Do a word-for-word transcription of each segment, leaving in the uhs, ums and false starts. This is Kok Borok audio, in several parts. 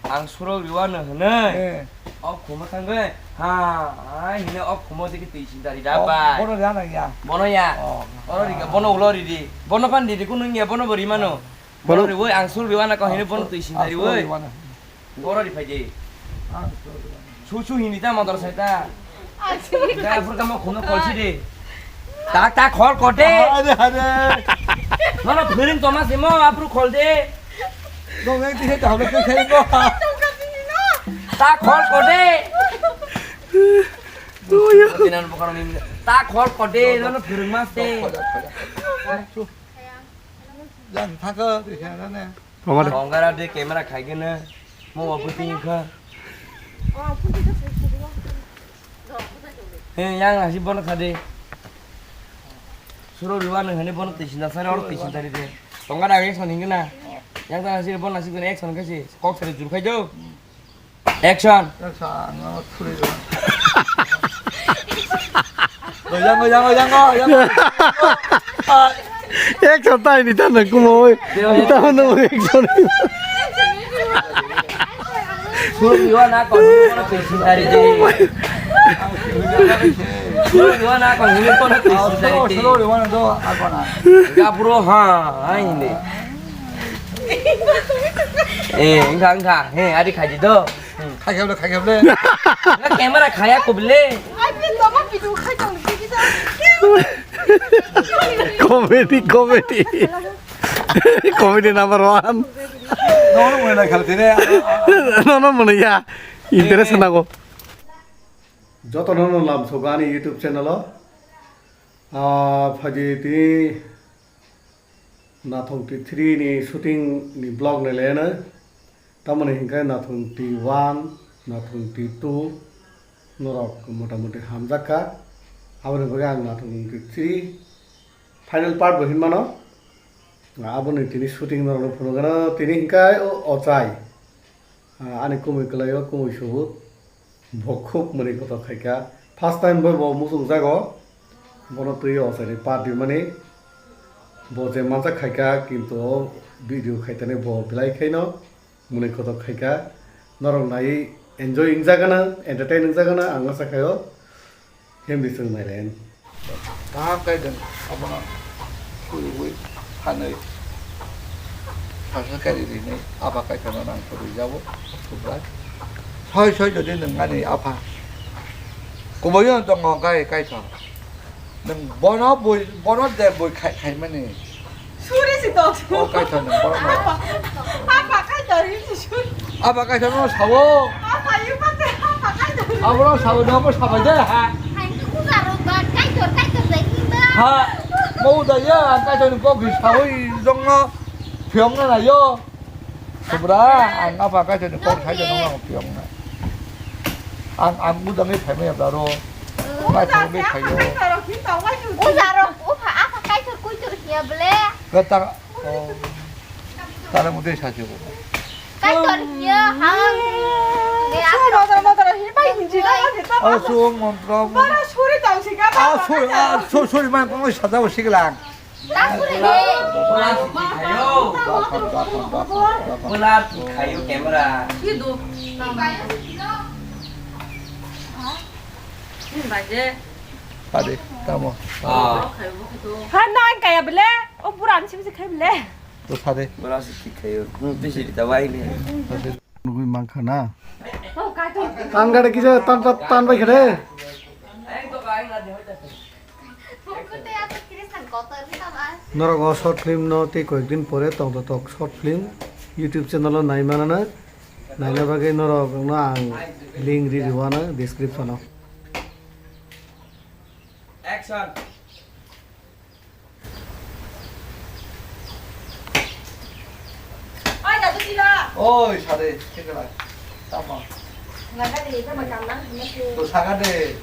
Ang surok riwano hwnwi. Eh. O khumo thangwi. Ha, ai hwnwi o khumo digi twi sindari da Oh, bai. Bono ya nang ya. Bono ya. Oh. Oro riga, bono ulo ridi. Bono pan ridi kunu ya, bono bo rimano. Bono Bono riwoi ang sur riwana ko hini bono twi sindari woi. Bono riwana. Goro ri phaidi. Ang sur riwana. Su su hini ta motor sai ta. Ang sur Da apur kamo khuno khol si de. Ta ta khol kote. Hade hade. Nono phiring toma simo apur khol de. Dong ek dihe ta hole ke khai bo. Ta khol kote. Tuyo. Tinan bokaro ni. Ta khol kote nono phiring mas de. Khol, khol, khol. Jan thaka de khe ne. Mama de. Tonggara de camera khai gana. Mo wa puti kha. He yang nasi bono khade. Suro ruwa nang hane bono tisin da sare oro tisin dari de. Tonggara action hingna. Yang ta nasi bono nasi gana action kasi. Kok sare jur khai jo. Action. Action, ang thuri jo. Go yang go yang go yang go. Ek sota ini tanda kumo oi. Tanda mo ek sota. Suro liwa na ko ni kono pesin dari de. Suro liwa na ko ni kono pesin dari de. Suro liwa na do apa na? Ga bro ha, ai ni. Eh, engka engka. He, adi khaji do. Khai khe bole, khai khe bole. Nga camera khaya ko bole. Ai, pe toma video khai tong le kita. Comedy, comedy. Comedy number one. Nono mwnai khal tine. Nono mwnai ya. Interest nago. Joto nono lam sogo ani YouTube channel o. Ah, phaji tini Nathong T three ni shooting ni vlog nai laiyanai. Tamoni hinkhe Nathong T one, Nathong T two norok motamoti hamjakka. Aboni bagwi ang Nathong T three final part bo hinmano. Aboni tini shooting norokno phunukgano tini hinkhe o ochai. Ah, ani kumui kwlaio, kumui subut. Bo khub mwnwi kotor khaikha. First time bo, bo muchungjago. Bono twi o saini part rimani. Bo je manjak khaikha, kintu o video khaitani bo belai khaino mwnwi kotor khaikha. Norok naiwi enjoy wngjagana, entertain wngjagana ang acha khaio. Himdi chwng nailen. Kaham kaitor abono khulugwi phanwi salsa kari rinwi Apha Kaitorno nang kwrwi jabo, Subrai. Soi soi jodi nwng ani Apha kubuino tongo, gai Kaitor. Nwng bono bui, bono je bui khai, khaimani. Suri si tok. O Kaitor nwng bono. Apa, apa Kaitor ini suri. Apa Kaitor no sawo. Apa yu pate apa Kaitor. Abo no sawo, no bo sabai de ha. Hai tu ku garo ba Kaitor, Kaitor dai ni ba. Ha, mo da ya, ang Kaitor ni kok hi sawo i jong no. Phiong na na yo. Subra, ang Apha Kaitor ni kok hai jong no phiong na. Ang, ang udang ni phaimai ya baro. Mai phai mai phai yo. Ujarok, upha, Apha Kaitor kuitor hiya ble. Kata, oh. Tara mudai sache bo. Kaitor hiya, ha. Motor, motor, hi bai hinji na, Oh, suwung mantra. Bara suri tau si ka. Ah, suri, ah, su-, suri man kono saja bo siglang. Ta suri ni. Pula khayo camera. Sidu. Ini baje. Ade, tamo. Ah. Ha, nang kaya bele. O pura ani sibisi khai bele. To sade. Pura si khai khayo. Hmm, bisi dita wai ni. Nugui mankha na. Tan gade kisa tan tan tan bai khade. Norok o short film no tei koyek din pore tong to tok short film YouTube channel o nai manana. Naina bagwi norok no ang link ri rwano description o. Action. Oi, dadu sila. Oi, sade, thik khlai. Tamo. Naga de, tamo kam nang, hino se. To saga de.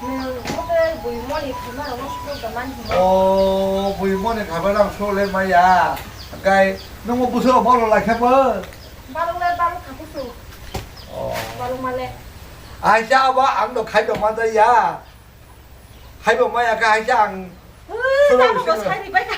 Nung, oke, bui moni khama rong sukro gaman hino. O, bui moni khama rong sukro le maya. Kai, nung mo buso bolo la khama. Balung le balung khakusu. O. Balung male. Ai, cha ba, ang do khai do ma da ya. Haibo maya khe hai khe ang. Ui, solo tamo solo. Bo sai ni bai kha.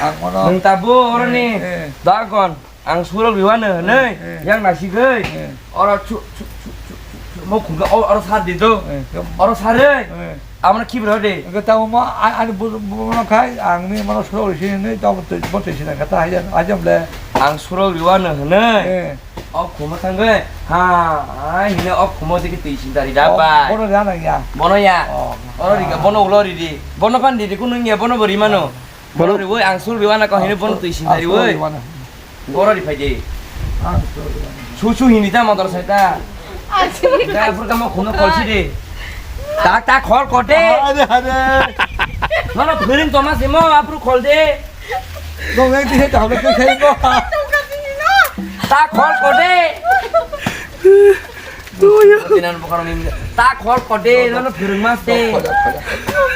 Ang mano. Nwng tabuk oroni, eh, eh, dagon. Ang surok riwano hwnwi, eh, eh, yang nasigwi. Eh. Oro chu, chu, chu, mo khunga, o-, oro sar di do. Eh, oro sar ri. Eh. Amano khibra de. Ga tamo mo, a-, ani bu-, bu-, bu-, khai, ang ni mano surok risi ni, tamo twi, bo twi sina kata hayan, ajam le. Ang surok riwano hwnwi. Eh. O khuma thangwi. Ha, ai hine o khuma digi twi sindari da bai. Bono ya nang ya. Bono ya. Oh. Oro riga, bono ulo ridi. Bono pan didi kunung ya, bono bori mano. Bono riwoi, ang sul riwana kau hini bono tui sinta riwoi. Bono riwoi. Goro riphai di. Ang sul riwana. Susu hini ta motor sai ta. Aji. Da apur kamo khuno kholsi de. Tak tak khol kote. Hade hade. Nono phiring toma simo apur khol de. Nong yang tihe ta hole ke khai mo. Tak khol kote. Tinan bokaro ni ta khol kode, nono phwrwngma se.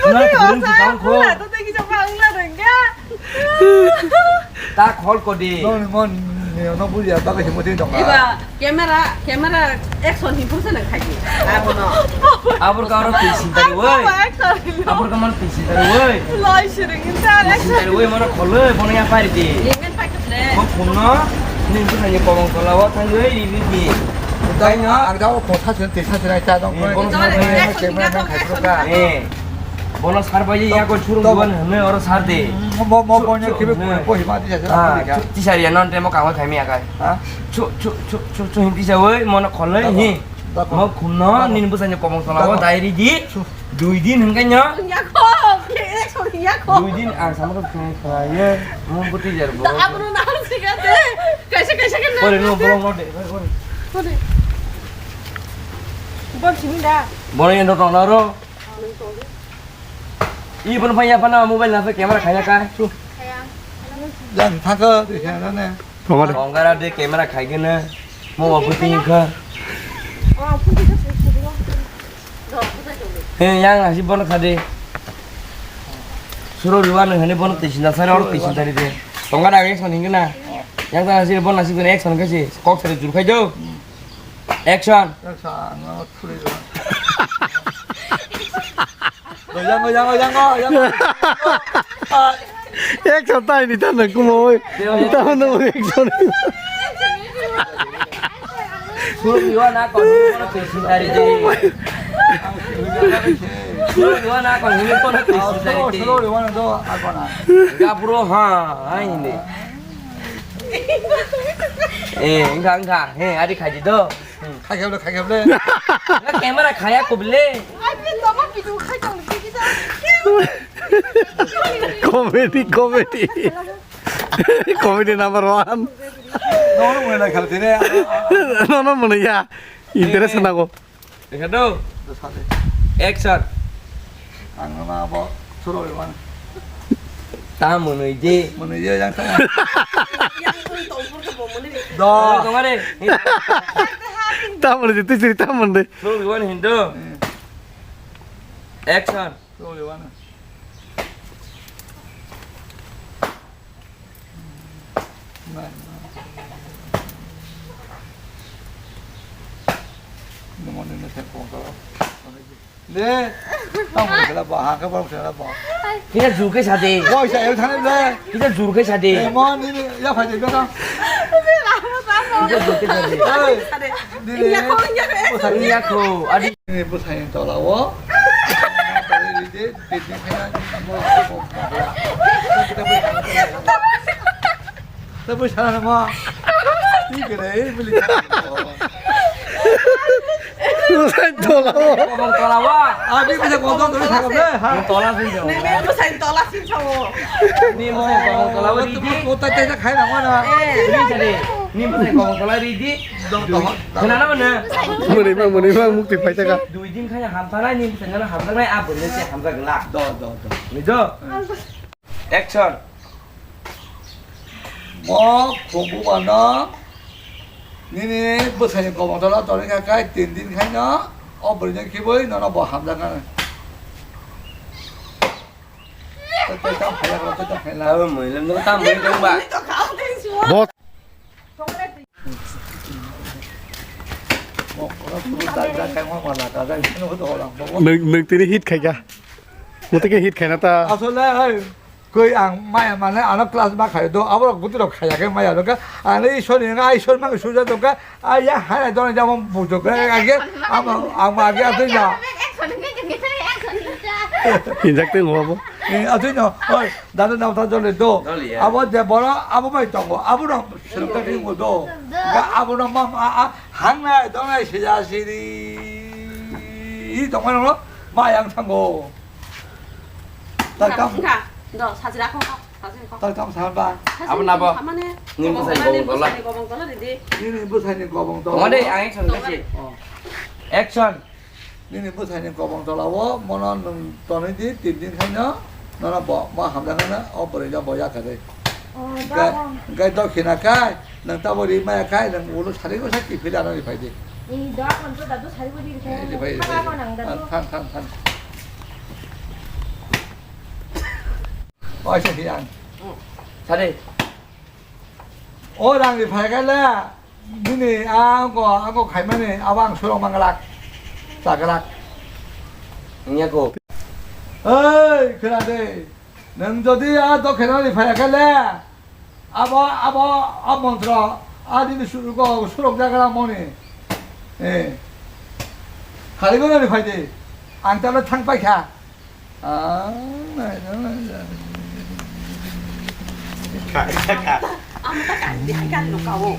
Nono phwrwng si tong kho. Ta khol kode. Noni mon ni no buji ya, bagai simo tin dong. Iba camera, camera action hi pungsa nang khaji. Abono. Abor ka oro tui sintari woi. Abor ka man tui sintari woi. Lai siring inta action. Sintari woi, mano khol woi, bono ya pari di. Mo phone no, nini bwsai ni kolong tola o thangwi ri ri di. Ang jao phone sa sini, tisa sini, cha dong. Eh, bono sa sini, sa sini, sa sini, sa sini. Eh, bono sar bai ya ko churung duan hwnwi oro sar de. Mo, mo, mo, mo, kibi ko hima tisa sini. Ah, tisa ya non te mo kangwa khaimi akai. Ha? Chu, chu, chu, chu, chu, hindi sa woi, mo na kholai hi. Mo khumno, nini bwsai ni kolong tola o dai ri di. Dui din hwnkhe no? Yakho, yakho. Dui din ang sama khe phone khlaiye. Mo bwtwi jar bo. Abono na sikate. Kaisa, kaisa khe na. Ore no, bolong no de. Ore. Ore. Bol simi da. Bono yendo tong na ro. I bono phai ya phano mobile na camera khaya ka. Chu. Jan thaka de khaya ne. Tongara de camera khai gana. Mo wa bwtwi kha. He, yang asi bono khade. Suro riwa nang hane bono tisin da sare oro tisin tari de. Tonga da action hingna. Yang ta asi bono asi bono action kasi. Kok sare jur khai do. Action. Yang, yang, yang, yang. Ek sota ini ta nang kumo oi. Ita no ek sota. Suro riwa na kon ni kono tui sintari de. Suro riwa na kon ni kono tui sintari de. Suro riwa na do akona. Ga bro ha, ai ni. Eh, engka engka. He, adi khaji do. Khai khe bole, khai khe bole. Nga camera khaya ko bole. Ai, pe toma pidu khai tong ni kita. Comedy, comedy. Comedy number one. Nono mwnai khal tene. Nono mwnai ya. Interest nago. Ekha do. Action. Ang ma bo suro le man. Ta mwnwi di. Mwnwi ye yang ta. Do. Tongare. Ta mwnwi di, twi siri ta mwnwi di. Suro le man hindo. Action. Suro le man. Le, tamo kela ba, ha ka ba kela ba. Kita jur ke sade. Woi, saya yang sana le. Kita jur ke sade. Emon ini ya, fai de ka. Kita jur ke sade. Hei, ini le. Iya ko, adi. Ini bwsai ni tola o. Tabuk sana ma. Ini kena ini beli. Bwsai ni tola o. Kobong tola o. Abi bisa kobong tola sakam deh, ha? Ini tola sih, Jo. Nene bwsai ni tola sih, Jo. Ini bwsai kobong tola o, ini. Kota tesa khai na mana? Eh. Ini jadi. Ini bwsai kobong tola, ini. Dong, dong, dong. Kenapa mana? Muni bang, muni bang, mukti pai taka. Dui din kaya hamsana, ini bwsai ni hamsana, apa ni sih hamsa gelak. Dong, dong, dong. Ini, Jo. Action. Bo khumbu bano nini bwsai ni kobong tola tonwi kha kai tin din khaino o bwrwi no khibwi nono bo hamjaknai. Tei tei tam phailak rw tei tam phailak. Abo mui lem no tam mui dong ba. Bot. Nwng, nwng tini hit khaika. Mwtwi khe hit khaina ta. Asole, oi, koi ang maya mane ano class ma khaio do, aborok bwtwi rok khaya khe maya do khe, ang le Ishwar ni, ang Ishwar mang suja do khe, a ya hai dona jamo bujok khe, age, amo, amo age atwi na. Hinjak tei ngwa bo. Eh, atwi no, oi, dada na ta jole do. Dole ya. Abo je boro, abo bai tongo, abo no self cutting bo do. Ga abo no mam a, a, Hangnai tongnai sija siri tongmani ulo ma yang thango. Tak tam. Wngkha. Do, sajra kho, sajra kho. Tak tam samba. Abo nabo. Nini bwsai ni gobong tola. Nini bwsai ni gobong tola. Tongma de, ang action kasi. Oh. Action. Nini bwsai ni kobong tola o mono nwng tonwi di, tin din khaino nono bo, bo hamjaknai no, o bwrwi no bo yakha de. Oh, gai, gai dokhina khai, nwng tabo ri maya khai, nwng ulo sari ko sa kiphil ano ri phai di. Ni dok man to dadu sari bo di khai. Ri phai, ri phai. Thang, thang, thang. Oi, sa hiyan. Sari. O rang ri phai khai le. Bini a angko, angko khaimani abo ang surok manglak, chaglak. Wngya ko. Oi, khna de. Nwng jodi a dokheno ri phaya khe le, abo, abo, a montro, a nini surugo, surok jagra moni. Eh. Khali bono ri phai de. Ang talo thang pai kha. Ang ta kanti, kan luka o.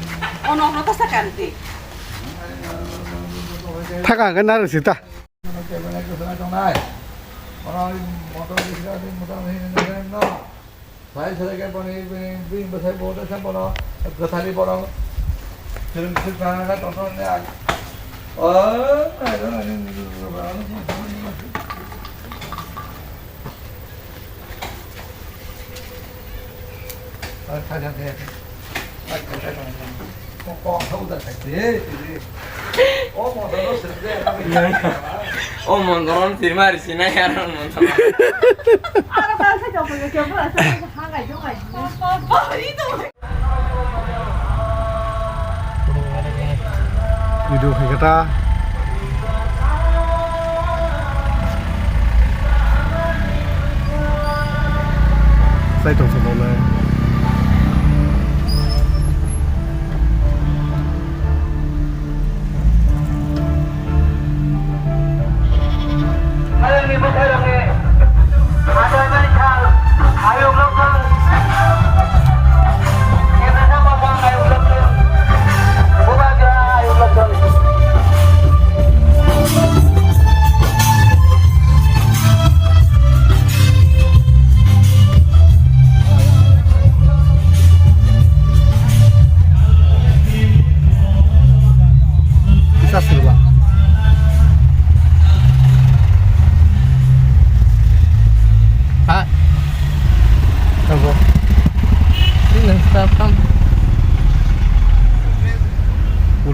Ono, ono ta sa kanti. Thaka hwnkhe narwk sita. Sai sai khe bini, bini, bini bwsai bo ta sa bono kwthari bono. Swrwng swk nang kha tongthok ne ai. O, ai, ai, ai, ai, kha, kha, kha. Ai, kha, kha, kha, kha. Kok, kok, kha, uda, kha, kha, kha. O, mo, do, do, sir, de, kha, kha. O, mo, do, do, sir, ma, ri, si, na, ya, ro, mo, do. Aro, kha, kha, kha, kha, kha, kha, kha, kha, kha, kha. Video khaikha ta. Sai tong sa bolai.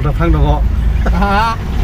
Thang nogo. Aha.